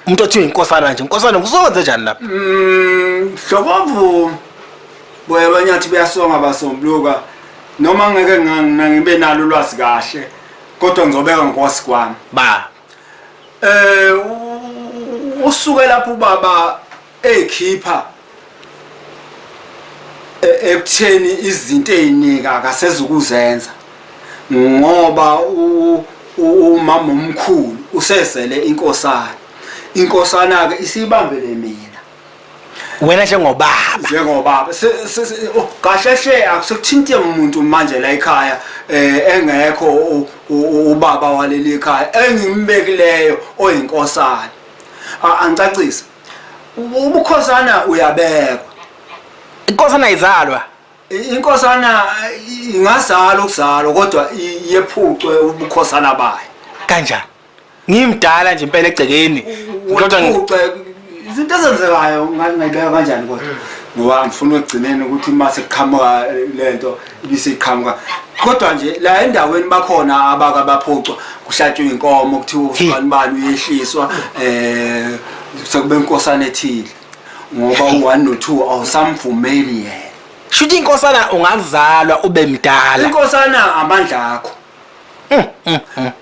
Umuntu othiwa inkosana nje, inkosana kuzokwenza njani lapha? Hlokovu boya abanyathi buyasonga basombuluka noma ngeke ngibe nalo ulwazi kahle kodwa ngizobeka ngokwazi kwami. Ba. Usuke lapho ubaba ekhipha ekutheni izinto eziningi akasezukuzenza ngoba umama omkhulu usezele inkosana. Inkosana ke isibambele mina. Wena njengobaba. Njengobaba. Oh, kahle hle akusekuthinti umuntu manje la ekhaya engekho ubaba waleli khaya engimbekileyo oyinkosana. Angicacise. Ubukhosana uyabekwa. Inkosana izalwa. Inkosana ingazalwa ukuzalwa kodwa yephucwe ubukhosana bayo. Kanjani? Ngimdala nje impela egcekeni. Kodwa ngiphucwe izinto ezenzekayo ngayibeka kanjani kodwa? Ngoba ngifuna ekugcineni ukuthi uma sekuqhamuka lento ibisiqhamuka. Kodwa nje la endaweni bakhona abaka baphucwa kuhlatshwa inkomo kuthiwa usibani bani uyehliswa sekube inkosana ethile ngoba u1 no2 awusamvumeli yena. Shuthi inkosana ungazalwa ube mdala. Inkosana amandla akho.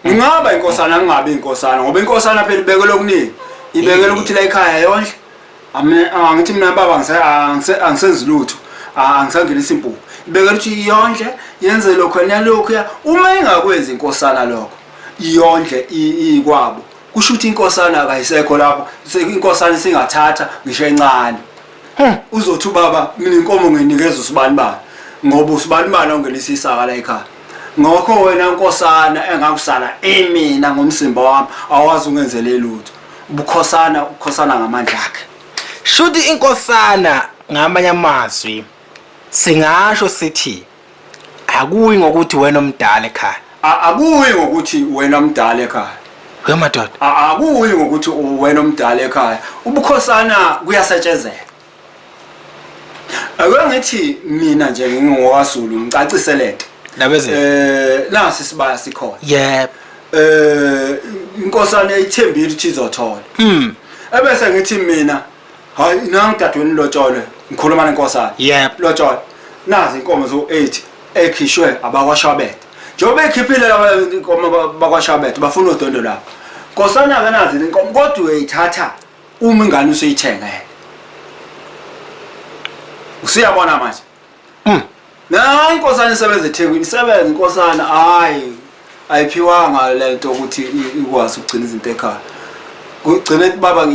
Ngingaba inkosana ngingabi inkosana ngoba inkosana phela ibekelwe okuningi. Ibekelwe ukuthi la ekhaya yondle. Angithi mina baba angisenzi lutho. Angisangenisi impuphu. Ibekelwe ukuthi iyondle, yenze lokho nalokhu ya. Uma ingakwenzi inkosana lokho, iyondle ikwabo. Kusho ukuthi inkosana akayisekho lapho. Inkosana isingathatha ngisho encane. Uzothi ubaba mina inkomo nginikeza usibani bani ngoba usibani bani ongenisa isaka la ekhaya. Ngakho wena nkosana engakusala imina ngomzimba wami awazi ungenzele lutho. Ubukhosana ubukhosana ngamandla akhe. Shuthi inkosana ngamanye amazwi singasho sithi akuyi ngokuthi wena omdala ekhaya. Akuyi ngokuthi wena omdala ekhaya. We madoda. Akuyi ngokuthi wena omdala ekhaya. Ubukhosana kuyasetshenzeka. Ake ngithi mina nje ngingowakaZulu ngicacise lento. Nasi isibaya sikhona. Yebo. Inkosana ithembile ukuthi izothola. Ebese ngithi mina hayi nangu dadweni lotshole ngikhuluma nenkosana. Yebo. Lotshole. Nazi inkomo zo 8 ekhishwe abakwashabethe. Njengoba ekhiphile laba inkomo bakwashabethe bafuna udondo lapho. Nkosana ke nazi inkomo kodwa uyayithatha uma ingane usuyithengele. Usiyabona manje. Nayi inkosana isebenza eThekwini, isebenza inkosana hayi ayiphiwanga lento ukuthi ikwazi ukugcina izinto ekhaya. Kugcine baba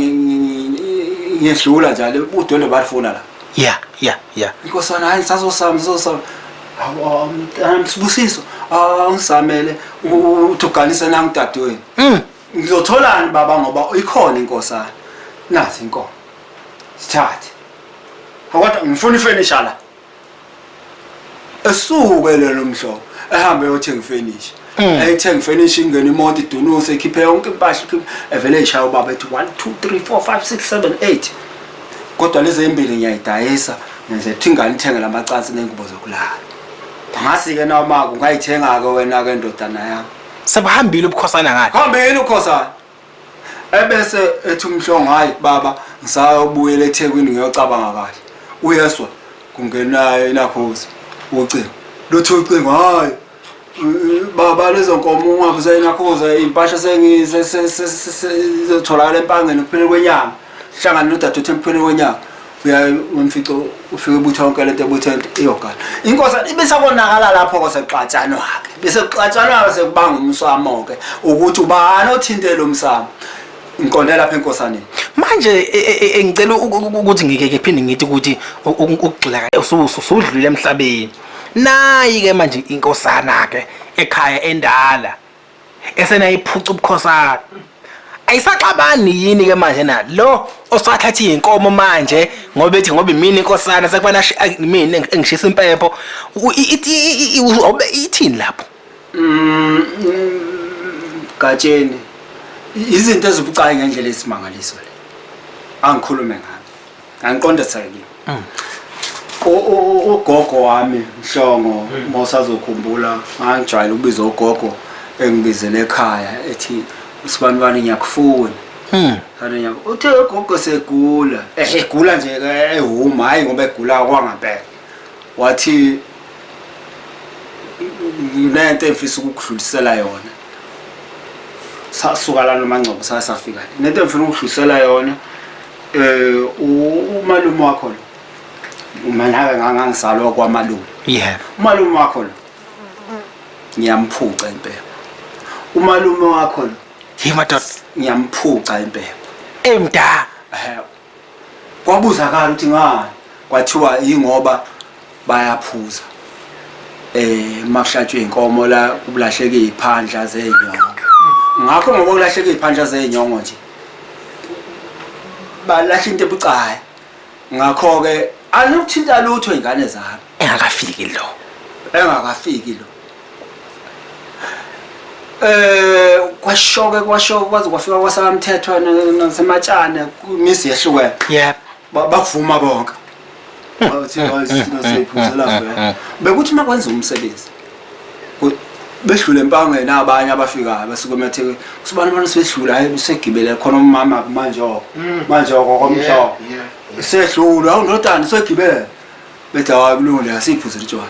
ngiyedlula njalo udwendwe balifuna la. Yeah, yeah, yeah. Inkosana hayi sasosami sasosami. Sibusiso awungizamele uthi uganise nangu dadewenu. Ngizotholani baba ngoba ikhona inkosana. Nazi inkomo. Sithathe. Kodwa ngifuna ifurniture la. Esuke lelo mhlobo ehambe yothenga ifurniture. Ayithenga ifurniture ingene imoto idunuse ikhiphe yonke impahla ikhiphe evele ishaya ubaba ethi 1 2 3 4 5 6 7 8. Kodwa lezi ezimbili ngiyayidayisa ngenze ukuthi ingane ithenge lamacansi nengubo zokulala. Ngasi ke nawe maka ungayithenga ke wena ke ndodana yami. Sebuhambile ubukhosana ngale. Hambile ubukhosana. Ebese ethi umhlongo hayi baba ngisayobuyela eThekwini ngiyocabanga kahle. Uyeswa kungenayo inakhozi ucingo. Lutho ucingo hayi baba lezo nkomo ungabe usayinakhoza impahla sengizotholakala empangeni kuphele kwenyanga. Hlangana nodadewethu ekupheleni kwenyanga. Uyaye umfico ufike ubutha yonke lento ebutha iyogana. Inkosi ibisabonakala lapho ke sekuxatshanwa ke. Bese kuxatshanwa ke sekubanga umsamo ke ukuthi ubani othinte lo msamo. Ngiqonde lapha enkosaneni. Manje ngicela ukuthi ngike ngiphinde ngithi ukuthi ukugxila usudlule emhlabeni. Nayi ke manje inkosana ke ekhaya endala esenayiphuca ubukhosana. Ayisaxabani yini ke manje na lo osathatha izinkomo manje ngoba ethi ngoba imini inkosana sekufana mina engishisa impepho ithini lapho? Gatsheni izinto ezibucayi ngendlela esimangaliso le. Angikhulume ngami. Angiqonde seke. Ugogo wami Mhlongo mawusazokhumbula ngangijwayele ukubiza ugogo engibizele ekhaya ethi usibanibani ngiyakufuna. Uthe ugogo segula, egula nje ehuma, hayi ngoba egula kwangampela. Wathi nginento engifisa ukukudlulisela yona. Sasuka lana uMangcobo sasafika. Nento engifuna ukudlulisela yona umalume wakho lo. Umanaka ngangisalwa kwamalume. Yebo. Umalume wakho lo ngiyamphuca impepho. Umalume wakho lo Hey madoda. Ngiyamphuca impepho. Emda. Kwabuzakala ukuthi ngani? Kwathiwa ingoba bayaphuza. Makuhlatshwe inkomo la kulahleke iziphandla zenyongo. Ngakho ngoba kulahleke iziphandla zenyongo nje balahla into ebucayi. Ngakho ke anukuthinta lutho ingane zami. Engakafiki lo. Engakafiki lo. Kwashoke kwashoke kwaze kwafika kwasakamthethwa nasematshane imizi yehlukene. Yep. Bakuvuma bonke. Bathi hayi sina siphuzela vele. Bekuthi makwenza umsebenzi. Bedlule empangeni abanye abafikayo basuka emathekwini. Kusibana abantu sebedlula hayi segibele khona umama manje oko. Manje oko komhlophe. Sedlula awundodana segibele. Bethi hayi kulungile asiphuzele utshwala.